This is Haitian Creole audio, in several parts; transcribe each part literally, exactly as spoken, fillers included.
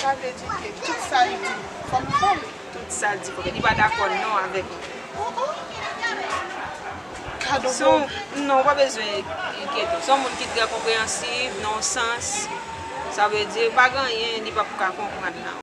Sa vle di ke tout sa l di, fò m kwè l. Tout sa l di, fò m kwè l. Li pa dakò non avèk mwen. Gad on pwoblèm. Non, ou pa bezwen enkyete w. Se yon moun ki trè konpreyansiv, nan yon sans. Sa vle di, pa gen anyen li p ap ka konprann nan.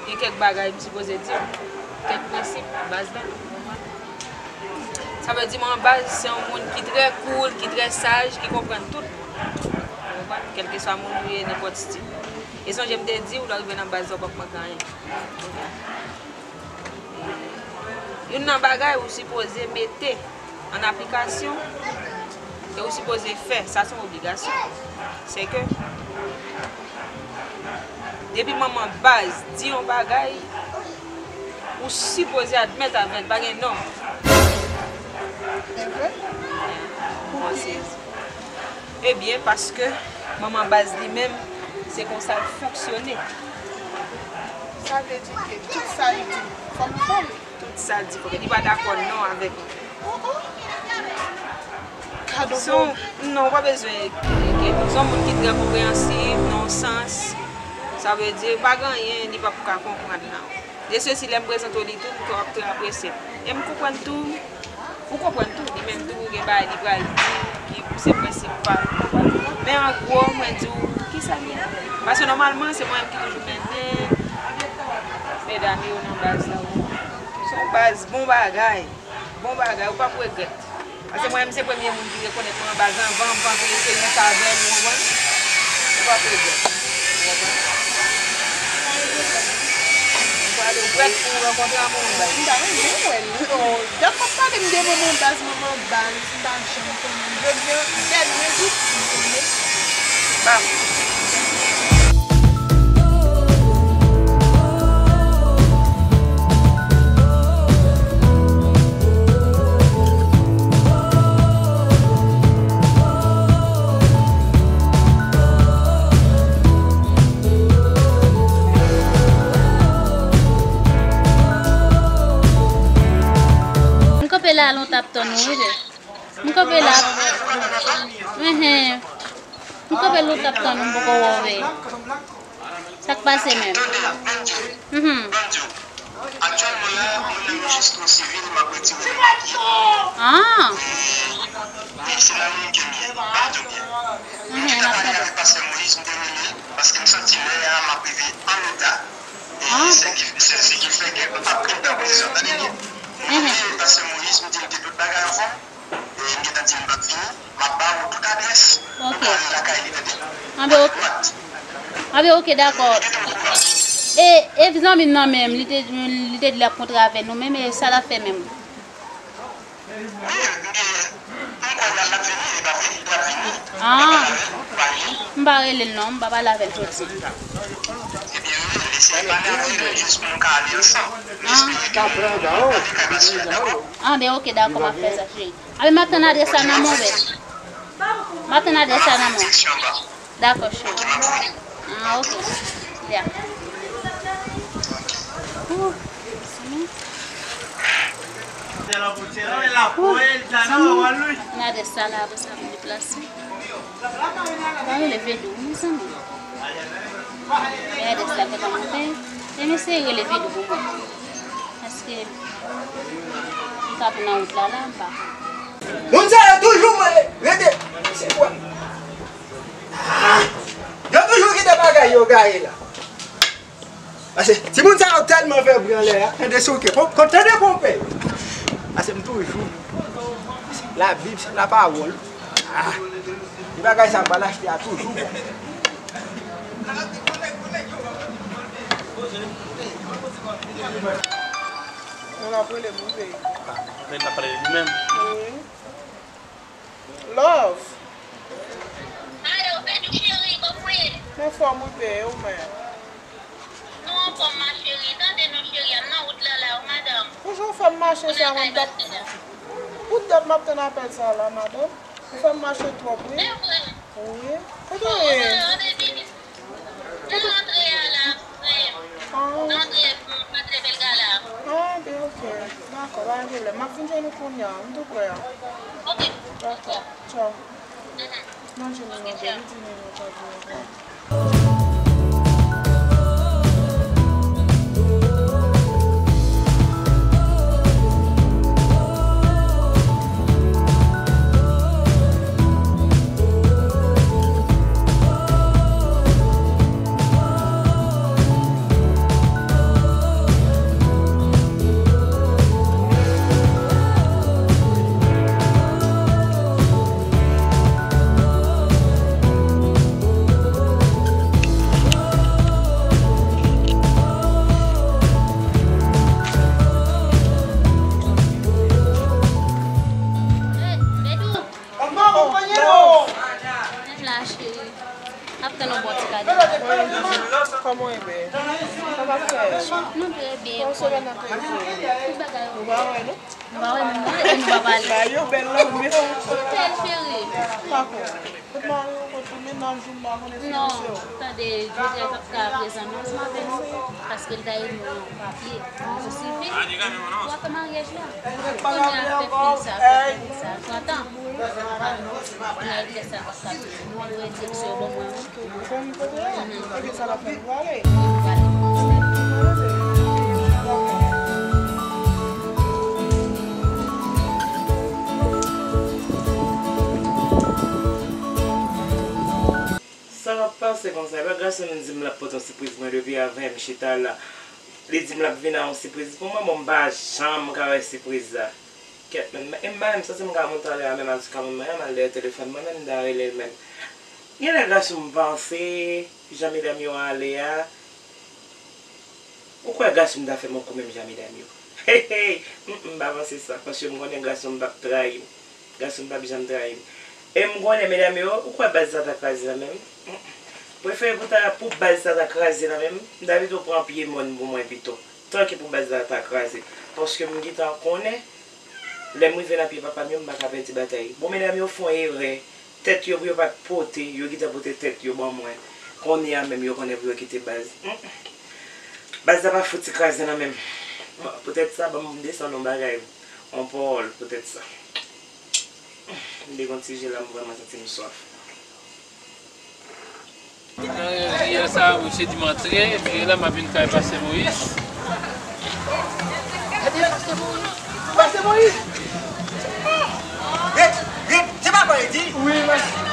Gen kèk bagay m sipoze di w, kèk prensip, baz la, ou konprann? Sa vle di, manman baz se yon moun ki trè cool, ki trè saj, ki konprann tout moun. Ou konprann? Kèlkeswa moun ou ye, nenpòt stil. E sonje m te di w, lè w rive nan baz la, w p ap manke anyen. Youn nan bagay ou sipoze mete an aplikasyon, e ou sipoze fè, sa se yon obligasyon. Se ke depi manman baz di yon bagay, ou sipoze admèt avè l, pa gen non. Se vre? Mwen sezi. Ebyen, paske manman baz li menm, se konsa l fonksyone. Sa vle di ke tout sa l di, fò m kwè l. Tout sa l di, fò m kwè l. Li pa dakò non avèk mwen. Gad on pwoblèm. Non, ou pa bezwen enkyete w. Se yon moun ki trè konpreyansiv, nan yon sans. Sa vle di, pa gen anyen li p ap ka konprann nan. De sesi, lè m prezante w li tou, m kwè w ap trè apresye l. E m konprann tou, ou konprann tou, li menm tou, gen bagay li pral di, ki se prensip pa l, ou konprann. Men an gwo, mwen di w, kisa l ye? Paske nòmalman, se mwen menm ki toujou mennen medam yo nan baz la. Se yon baz bon bagay. Bon bagay, ou p ap regrèt. Paske mwen menm se premye moun ki rekonèt manman baz anvan, anvan ke eksperyans avè l, ou konprann? Ou p ap regrèt. Ou konprann? Ou prale, ou prèt pou w rankontre ak manman baz? M ta renmen wè l. Oh, dat m ap pale m de manman baz, manman baz, m pa janm konnen l. Jodi a, m tèt mwen di, la lontan ap tann ou, wi. M kanpe la. Enhen. M kanpe lontan ap tann ou, m poko wè w, wi. Sa k pase menm? Mhm. Aktyèlman la, mwen menm jis yon sivil, m ap retire nan papye. Ah. E, e se la menm ke m ye, m pa janm ye. M te ka pale avèk pastè Moyiz, m te rele l, paske m santi lè a m ap rive an reta. E se ki, se, se ki fè ke m p ap pran pozisyon, tande byen. M rele pastè Moyiz, m di l ke tout bagay anfòm. E m gentan di l m p ap vini, m ap ba ou tout adrès pou w ka al lakay li, tande. Anben, ok. Anben, ok, dakò. E, e zanmi m nan menm, li te, li te di l ap kontre avè nou menm, e sa l ap fè menm? Wi, m gen, m kwè l ap vini, li pa vini, li ap vini. Ah. M pa rele l non, m pa pale avè l jodi. Ebyen, rele l, eseye pale avè l jis pou nou ka ale ansanm. M espere ke nou ale kay pastè a, dakò? Anben, ok, dakò, m ap fè sa, cheri. Anben, m ap tann adrès la nan men w, bèl. M ap tann adrès la nan men w. Dakò, cheri. Ah, ok. Ya. Ooh, mezanmi. Ooh, mezanmi. Nan adrès sa la, apre sa, m deplase. Mwen rele Vedou, mezanmi. Mwen rele sa fè kòmantè. E m eseye rele Vedou pou mwen. Paske m ka tou nan wout la, la, m pa konn. Moun sa yo toujou mwen rete. Se kwa? Ah! Yo toujou kite bagay yo gaye la. Paske timoun sa yo tèlman fè bri anlè a, tande souke, pon-, kon tande ponpe. Paske m toujou, Labib se lapawòl. Ah, ti bagay sa m pral achte a toujou bon. Moun ap rele m, wi, peyi. Men n ap pale de li menm. Wi. Love. Alo, Vedou cheri, kòman w ye? Mwen anfòm wi bebe, e ou menm? Nou anfòm ma cheri, tande non cheri a, m nan wout la la wi madanm. Ou jan w fè m mache sa mwen t ap, pou dat m ap tann apèl sa la madanm. Ou fè m mache twòp wi. Se vre? Wi. Kote w ye? Antre, antre, vini. Nan antre a la, frè m. Nan antre, m, antre Belga la. Ah, ben, ok. Dakò, pa gen pwoblèm. M ap vin jwenn ou kounye a. M tou prè a. Ok. Dakò. Tchaw. Manje nou anpil, wi, di nou nou pa di nou. Mèt la, cheri. Ap tann ou bon ti kado. Kòman w ye, bebe? Sa pa fè? Nou trè byen. Kòman semèn nan te ye pou ou? Tout bagay. Nou pa wè nou? Nou pa wè menm non, e nou pa pale. Bagay yo bèl la, ou byen? Ou bèl, cheri. Pa konn. Kot mari w, kot tout mennaj ou, m pa konnen si se ou. Non, tande, Joseph ap ka prezan non ansanm avè nou, paske l ta ede nou nan papye, nan sivil, pou afè maryaj la. Kounye a fè fi sa, fè fi sa, trant an. Kounye a li fè sa, l p ap ka nou wè direksyon yo ban mwen an. Ou konn kote a? Mhm. Ebyen sa n ap fè, nou prale. Nou prale. Sa k ap pase konsa? Epa gason m di m l ap pote yon sipriz mwen depi avan yè m chita la. Li di m l ap vin a yon sipriz pou mwen, bon, m pa janm ka wè sipriz la. Kèt menm, e m pa menm santi m ka monte anlè a menm, atis ka mwen menm al dèyè telefòn mwen menm, m ta rele l menm. Genlè gason m panse, jan medam yo ale a. Ou kwè gason m ta fè m yon kou menm jan medam yo? Hey, hey, m, m pa panse sa, paske m konnen gason m p ap trayi m. Gason m p ap janm trayi m. E m konnen medam yo, ou kwè baz sa ta kraze nan men m? Mm, mm. Prefere pou ta, pou baz sa ta kraze nan men m, m ta pito pran pye mòn pou mwen pito. Tanke pou baz la ta kraze. Paske m gentan konnen, lè m rive nan pye papa m yo, m pa ka pèdi batay. Bon, medam yo fè yon erè. Tèt yo pou yo pa t pote, yo gentan pote tèt yo ban mwen. Kounye a menm yo konnen pou yo kite baz. Mm, mm. Baz la pa fouti kraze nan men m. Bon, poutèt sa, ban m desann yon bagay. Yon pawòl poutèt sa. M te gon ti je la, m vrèman santi m swaf. Nan riyèl sa, misye di m antre, epi la m ap vin kay Pastè Moyiz. Gade, Pastè Moyiz! Pastè Moyiz! Ret, ret, se pa vre, di? Wi, pastè.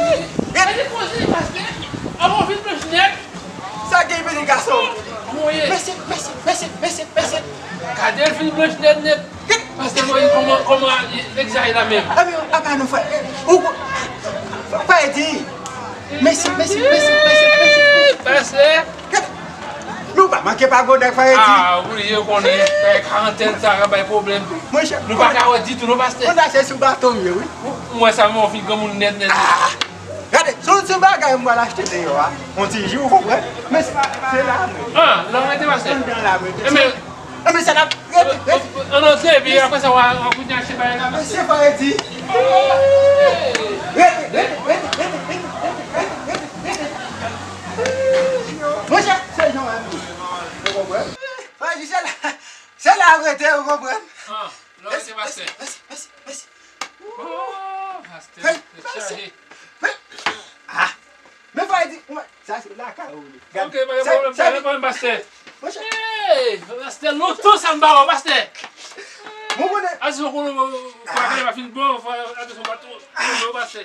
Ret! Gade koze, pastè! Avan vin blanch nèt! Sa gen, pitit gason? Mwen ye. Mesye, mesye, mesye, mesye, mesye. Gade l vin blanch nèt, nèt. Pastè Moyiz, kòman, kòman egzay la menm? Apa nou fè? Ou, fè di. Mesye, mesye, mesye, mesye, mesye. Pastè. Nou pa manke pa gwo nèg fè di. Ah, ou bliye konnen, fè karantèn sa ka bay pwoblèm. Monchè, nou pa ka wè ditou non, pastè. Monchè, se sou baton m ye, wi. M wè sa, men w fin granmoun nèt, nèt. Ah, gade, se yon ti bagay m pral achte deyò a. Yon ti ji, ou konprann? Men se, se la menm. Ah, la w rete, pastè? Anndan la m rete. Enben, Enben, sa n ap rete, rete. Ann antre, epi apre sa, w a, w a kounye a achte bagay la. Mesye, fò redi. Rete, rete, rete. Monchè, se jan w ye. Ou konprann? Fò redi, se la, se la w rete, ou konprann? Ah, la w rete, pastè. Mèsi, mèsi, mèsi, mèsi. Oh, pastè, tèt chaje. Ah, men fò redi, sa se lakay ou li. Ok, pa gen pwoblèm, pa gen pwoblèm, pastè. Hey, pastè, lontan sa m pa wè w, pastè. Mwen konnen. Atis, ou konnen, fò bagay la pa fin bon, fò atansyon pa twò bon, pastè.